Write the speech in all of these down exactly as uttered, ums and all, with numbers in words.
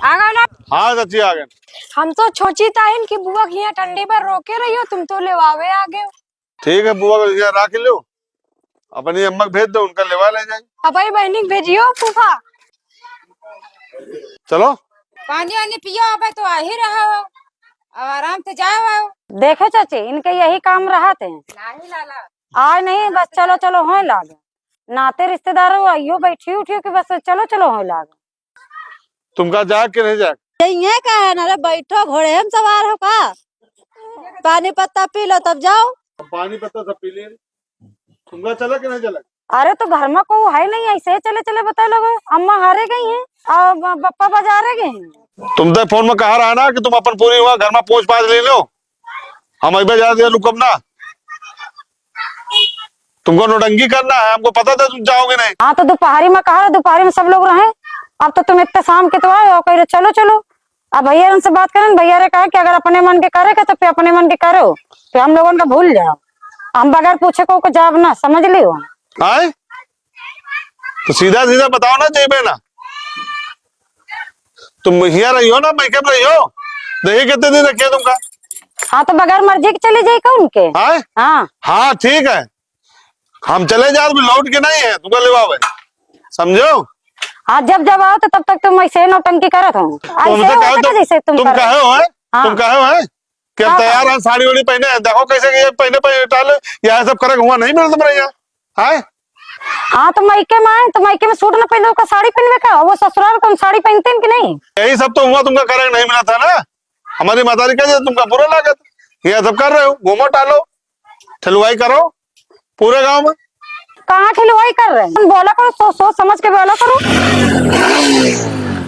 आ गए ना? हाँ चाची, आ गए। हम तो सोची ताहिन कि बुआ के यहाँ टंडी पर रोके रहियो, तुम तो लेवावे आ गए। ठीक है, बुआ को यहाँ रख लो, अपनी अम्मा को भेज दो, उनका लेवा ले जाए। अब आई बहनी को भेजियो फूफा। चलो। पानी वानी पियो, अब तो आ ही रहा हो, अब आराम से जाओ आओ। देखे चाची, इनके यही काम रहत है। नहीं लाला। आए नहीं, बस चलो चलो होए लाग। नाते रिश्तेदार हो, आइयो बैठी उठियो कि बस चलो चलो होए लाग। तुमका जाए के नहीं जाए? यही का है ना रे, बैठो, घोड़े हम सवार हो का? पानी पत्ता पी लो तब जाओ। पानी पत्ता सब पी ले। तुमका चला के नहीं चला? अरे तो घर में को है नहीं, ऐसे चले चले बताए लगो। अम्मा हारे गई हैं और ब-, बप्पा बाजारे गए हैं। तुम तो फोन में कहा रहा ना कि तुम अपन पूरी हुआ घर में पूछ पाछ ले लो, हम अबे जा दिया लुकम ना। तुमको नौटंकी करना है, हमको पता था तुम जाओगे नहीं। हाँ, तो दोपहरी में कहा रहे, दोपहरी में सब लोग रहे। अब तो तुम इतने शाम के तो आए हो, कह रहे चलो चलो। अब भैया उनसे बात करें, भैया रे कहा कि अगर अपने मन के करे के तो फिर अपने मन के करो, फिर हम लोगन का भूल जाओ। हम बगैर पूछे को, को जाब ना, समझ लियो। आए? तो सीधा सीधा बताओ ना, जेबे ना। तुम हिया रही हो ना, मैके में रही हो? देखिए कितने दिन रखे तुमका। हाँ, तो बगैर मर्जी के चले जाए का उनके? हाँ? हाँ। हाँ, ठीक है, हम चले जाओ, अभी लौट के नहीं है, तुमका लेवावे, समझो? हाँ, जब जब आओ तो तब तक तुम ऐसे ही नौटंकी करत हो। तुमसे ऐसे कहे होता तो, जैसे तुम तुम कर रहे हो। कहे हो, हैं? हाँ। तुम कहे हो, हैं? कि हम हाँ, तैयार हाँ। हैं, साड़ी वाड़ी पहने हैं, देखो कैसे कि ये पहने, पहने टाले, यह सब करे हुआ नहीं मिला तुम्हारे यहाँ, हैं? हाँ, तो मायके में आए, तो मायके में सूट ना पहने, ओका साड़ी पहनवे का? वो ससुराल कौन साड़ी पहनते हैं कि नहीं? यही सब तो हुआ, तुमका करे नहीं मिला था ना, हमारी मतारी का, तुमका बुरा लागत, ये सब कर रहे हो, घूमो टालो, ठेलुआई करो पूरे गांव में। कहाँ ठेलुआई कर रहे हैं? तुम बोला करो, सोच, सोच समझ के बोला करो।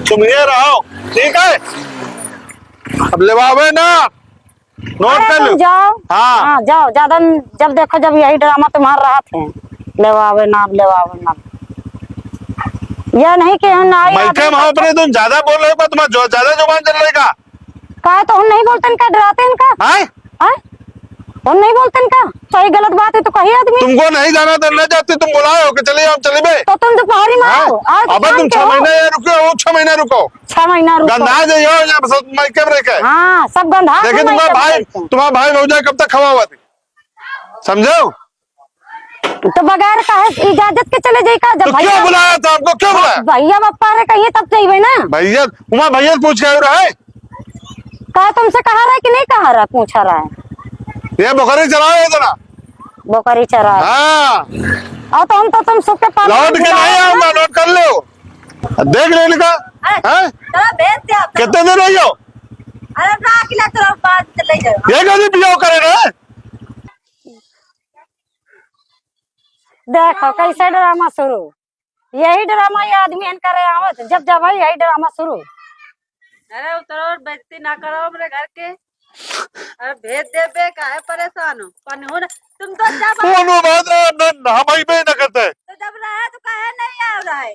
तुम ये रहो, ठीक है, अब लेवावे ना। नोट अरे कर तुम लो। जाओ। हाँ। हाँ, जाओ, ज्यादा न-, जब देखो जब यही ड्रामा तुम्हारा रहत है, लेवावे ना, लेवावे ना। यह नहीं कि हम ना आई मैके आदमी वहाँ को पर तुम ज्यादा बोल रहे हो, तुम्हारा जो ज्यादा जुबान चल रही का? काहे तो हम नहीं बोलते इनका, डराते इनका? आए? आए? हम नहीं बोलते इनका, सही गलत बात है तो कही आदमी। तुमको नहीं जाना तो न जाते, तुम बुलाए हो कि चलिए हम चलिबे। तो तुम दोपहरी में हाँ? आओ, आओ तो अब शाम तुम के छह हो। महीना यहाँ रुको, वो छह महीना रुको। छह महीना रुको। गंधा जाइयो यहाँ पे सब माइके में रह के। हाँ, सब गंधा देखिए, के तुम्हारा माइके में भाई, रह के। तुम्हारा भाई भौजाई कब तक खवा हुआ थी? समझो? तो बगैर कहे इजाजत के चले जाई का? जब तो क्यों भैया बुलाया था हमको? क्यों बुलाया? भैया बप्पा रे कहिए तब जइबे ना। भैया, तुम्हारा भैया से पूछ के आयो रहे? का तुमसे कहा रहा है कि नहीं कहा रहा, पूछा रहा है? ये बकरी चराओ इतना। बकरी चराओ। हाँ। और तो हम तो तुम सबके पास लौट के नहीं आऊंगा, नोट कर लो। देख ले इनका। अरे, हैं? चलो भेज दे आप। कितने दिन रही हो? अरे, ना अकेला चलो, बाद में ले जाओ। ये कभी पियो करे ना? देखो कैसे ड्रामा शुरू, यही ड्रामा ये आदमी हन करे आवत, जब जब है यही ड्रामा शुरू। अरे उतरो और बेइज्जती ना करो हमरे घर के। अरे भेज देबे, काहे परेशान हो? पनहुन, तुम तो जब कौन हो बात है? न, न, हम ही पे न करते। तो जब रहे तो काहे नहीं आ रहा है?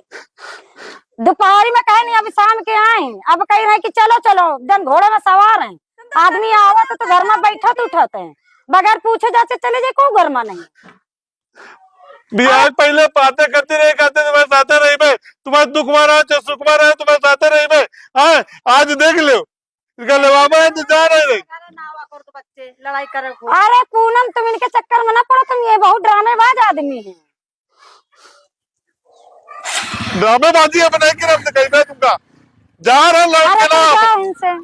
दोपहरी में कहे नहीं, अब शाम के आए, अब कह रहे कि चलो चलो, जन घोड़े में सवार हैं। तुम तो आदमी आवत तो घर में बैठत उठत हैं, बगैर पूछे जाचे चले जाए, को घर में नहीं। बियाह पहले बातें करते रहे, कहते तुम्हारे साथे रहिबे, तुम्हारे दुख में रहे, चाहे सुख में रहे, तुम्हारे साथे रहिबे। हाँ, आज देख लो, इनका लेवाबा है तो जा रहे रे। अरे ना हुआ करो तो बच्चे, लड़ाई करे खूब। अरे पूनम, तुम इनके चक्कर में ना पड़ो, तुम ये बहुत ड्रामेबाज आदमी हैं। ड्रामेबाजी अब नहीं करब तो कहीं मैं तुमका जा रहा लौट अरे के तुम ना। जाओ इनसे।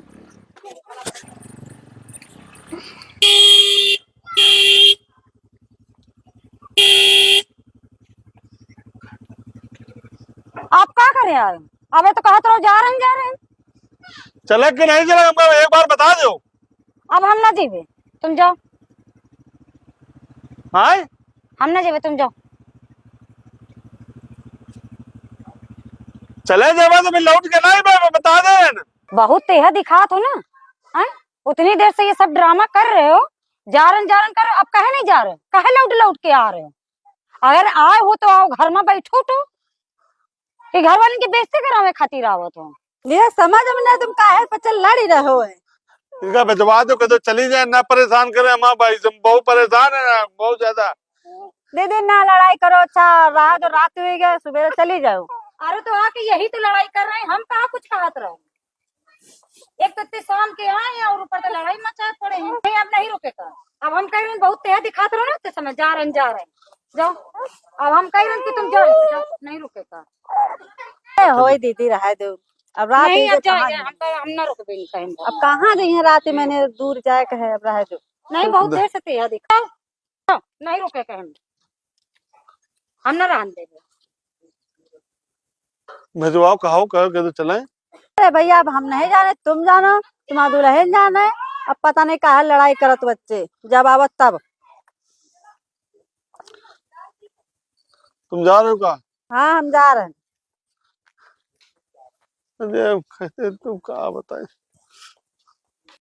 आप का करे आए? अबे तो कहत रहो जा रहे हैं, जा रहे हैं। चले कि नहीं चले, हमका एक बार बता दो। अब हम ना जीबे, तुम जाओ। हाँ? हम ना जीबे, तुम जाओ। चले जाबा तो फिर लौट के नहीं बे, बता दे। बहुत तेज दिखात हो ना, हैं? उतनी देर से ये सब ड्रामा कर रहे हो, जा रहे, जा रहे कर रहे हो, अब काहे नहीं जा रहे? काहे लौट लौट के आ रहे हो? अगर आए हो तो आओ, घर में बैठो तो, कि घर वालन की बेइज्जती करावे खातिर आवत हो? ये समझ में नहीं, तुम काहे पचल लड़ी रहो है? इनका भेजवा दो, कह दो चली जाए, ना परेशान करे हमारा भाई, हम बहुत परेशान है ना, बहुत ज्यादा। दीदी ना लड़ाई करो, अच्छा रहा जो रात हुई गए, सुबह चली जाओ। अरे तो आके यही तो लड़ाई कर रहे हैं, हम कहाँ कुछ कहत रहो? एक तो इतने शाम के आए हैं और ऊपर से लड़ाई मचाए पड़े हैं। नहीं, अब नहीं रुकेगा। अब हम कह रहे हैं, बहुत तेज दिखात रहो ना, इतने समय जा रहे हैं, जा रहे हैं, जाओ। अब हम कह रहे हैं कि तुम जाओ, जाओ, नहीं रुकेगा। ए, होई दीदी, रहे दो। अब रात नहीं, हो अब गई, जाओ, कहाँ जाओ, जाए? हम कह, हम ना रुकबे, नहीं कहेंगे। अब कहाँ जाइए रात में, दूर जाए के है, अब रहे दो। नहीं, बहुत देर से तेज दिखाओ। नहीं रुके कहें, हम ना रहन देबे। भेजवाओ, कहो, कहो के तो चलें। अरे भैया, अब हम नहीं जाने, तुम जानो, तुम्हारा दुल्हन जाने। अब पता नहीं काहे लड़ाई करत बच्चे, जब आवत तब। तुम जा रहे हो का? हाँ, हम जा रहे हैं। अरे, अब कैसे तुम का बताएं?